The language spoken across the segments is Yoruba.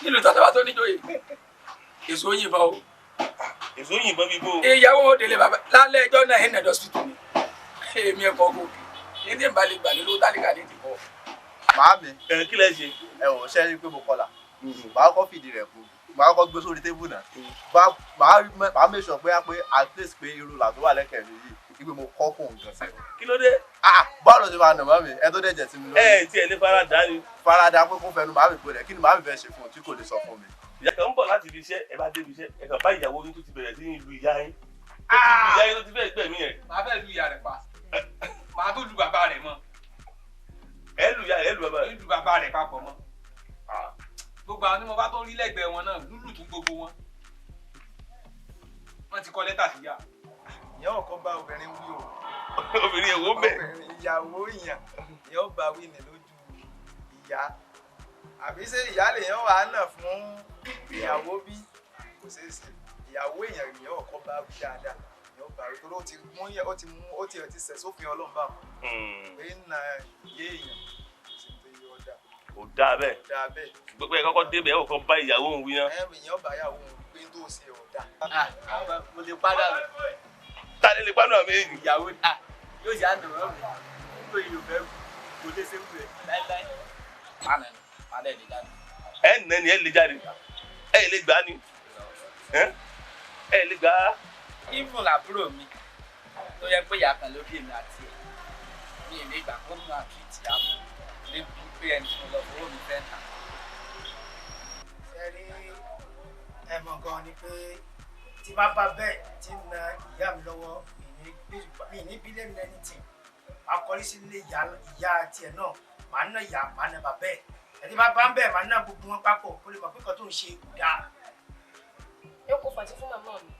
Nílùú tọ́tọ́ tó níjòyè èso yìnbọn o. Èso yìnbọn bíi bó. Ìyàwó délé bàbá lálẹ́ ẹjọ́ náà ẹ̀ nà dọ́sítù ni èmi ẹ̀kọ́ kò kí ní ìbálẹ̀ gbàlẹ́ ló tálíkà ní ìdìbò. Màámi. Ẹ kí lẹ ṣe. Ẹ wò ṣe rí i pé mo kọlà, màá kọ́ fìdí rẹ̀ kú, màá kọ́ gbé sórí table náà, màá make sure pé at least pé irú là tó wà lẹ́kẹ̀ẹ́ mi yìí ibi mo kọ́ fún nǹkan sẹ́. Kí ló dé? Báwo ló ṣe máa nà mọ́ mi ẹ tó dẹ̀ jẹ̀ sí mi lórí. Ẹ tí ẹ lè fara dà ni. Farada pé kó fẹnu màámi gbọ́dọ̀, kí ni màámi fẹ́ ṣe fún un tí kò lè sọ fún mi. Ìyá kan ń bọ̀ láti ibi iṣẹ́, ẹ bá débi iṣẹ́, ẹ kàn bá ìyàwó yín tó ti bẹ̀rẹ̀ sí ní lu ìyá yín. Tó ti lu ìyá yín tó ti fẹ́ gbẹ̀mí ẹ̀. Màá fẹ́ lu ìyá rẹ̀ pa, màá tó lu bàbá rẹ̀ mọ́. Ẹ lu ìyá rẹ̀, ẹ lu bàbá rẹ̀. Ẹ lu bàbá rẹ̀ papọ̀ mọ́. Gbogbo àwọn tí mo bá tó rí lẹ́gbẹ̀ẹ́ wọn náà lúlù tún gbogbo wọn. Wọ́n ti kọ lẹ́tà sí yá. Ìyá ọkọ bá obìnrin wí o. Obìnrin èwo bẹ̀. Ìyàwó ìyàn ìyá ọba wí ní lójú ìyá. Àbí ṣé ìyá lèèyàn wà á nà fún ìyàwó bí? Kò ṣeé ṣe. Ìyàwó èèyàn ìyá ọkọ bá wí dáadáa. Ìyá ọba wí torí ó ti mú ó ti mú ó ti ti sẹ̀ sófin Ọlọ́run bá wọn. Pé ń na ìyé èèyàn kò sí pé yóò dà. Kò dáa bẹ́ẹ̀. Kò dáa bẹ́ẹ̀. Gbogbo ẹ kọ́kọ́ débẹ̀ ẹ kọ́kọ́ bá ìyàwó òun wí náà. Ẹ ìyá ọba ìyàwó òun pé tó ṣe ọ̀dà. Mo lè padà lọ. Ta ni lè padà méjì? Ìyàwó yóò ṣe àná ọ̀rọ̀ mi. Nítorí yóò fẹ́ kò lè ṣe wù ẹ́ láíláí. Má lè lè jáde. Ẹ nà ni ẹ lè jáde. Ẹ lè gbà ni. Ẹ lè gbà. Even àbúrò mi tó yẹ pé ìyá kan ló bí èmi àti ẹ̀. Mi ì lè gbà kó mú àtúntì àmọ́ débi pé ẹni tí mo lọ fowó mi fẹ́ nà. Ṣé rí ẹ mọ̀ gan ni pé tí bá bá bẹ́ẹ̀ tí ń na ìyá mi lọ́wọ́, mi ní bílẹ̀ mi lẹ́ni tì máa kọrí sí ilé ìyá tiẹ̀ náà, màá ná ìyá, màá ná bàbá ẹ̀, ẹni bá bá ń bẹ̀ màá ná gbogbo wọn papọ̀ kó lè mọ̀ pé kan tó ń ṣe kò dáa. Yóò kó fọtí fún màmá mi.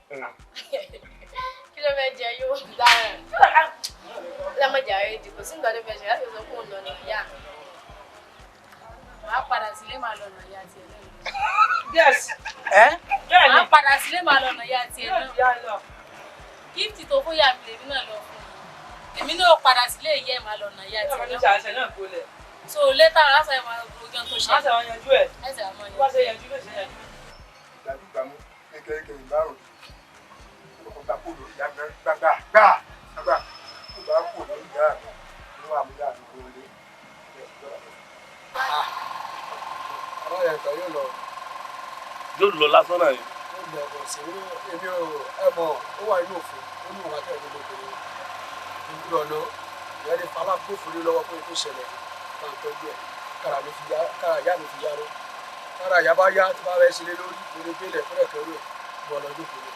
Kí ló fẹ́ jẹ yóò dára lámọ̀jà rẹ̀ dìbò sí nǹkan tó fẹ́ ṣe láti sọ fún òun lọ́nà ìyá mi. Màá padà sílé màá lọ́nà ìyá tiẹ̀ náà. Yes. Bẹ́ẹ̀ni. Màá padà sílé màá lọ́nà ìyá tiẹ̀ náà. Gíftì tó fún ìyá mi lèmi náà lọ fún mi. Èmi náà padà sílé ìyá ẹ̀ màá lọ́nà ìyá tiẹ̀ náà. So later lásán ẹ̀ máa gbogbo tó ṣe. Lásán wọn yanjú ẹ̀. Lásán wọn yanjú ẹ̀. Wọ́n ṣe yanjú ló ṣe yanjú. Ìgbàdúgbà mú kékeré kẹyìn márùn-ún. Ó gbà kó lórí ìyá gbàgbà gbà gbà kó bá kó lórí ìyá mi ní wàá mú ìyá mi kó lé. Àwọn ẹ̀ka yóò lọ. Yóò lọ lásán náà ni. Yóò lọ bọ̀ sí èmi ò ẹ mọ̀ ó wà nínú òfin ó ní ìwà tẹ̀lé lóbìnrin. Ìwúrọ̀ ọ̀nà ìyá lè fa alágbófinró lọ́wọ́ pé kó ṣẹlẹ̀ bá ń tọ́jú ẹ̀ kára ìyá mi fi yá rẹ̀. Kára ìyá bá yá tí bá rẹ̀ ṣe lé lórí lórí gbélé fúnrẹ̀ kẹrù ẹ̀ bọ̀ lọ́dún kò lè.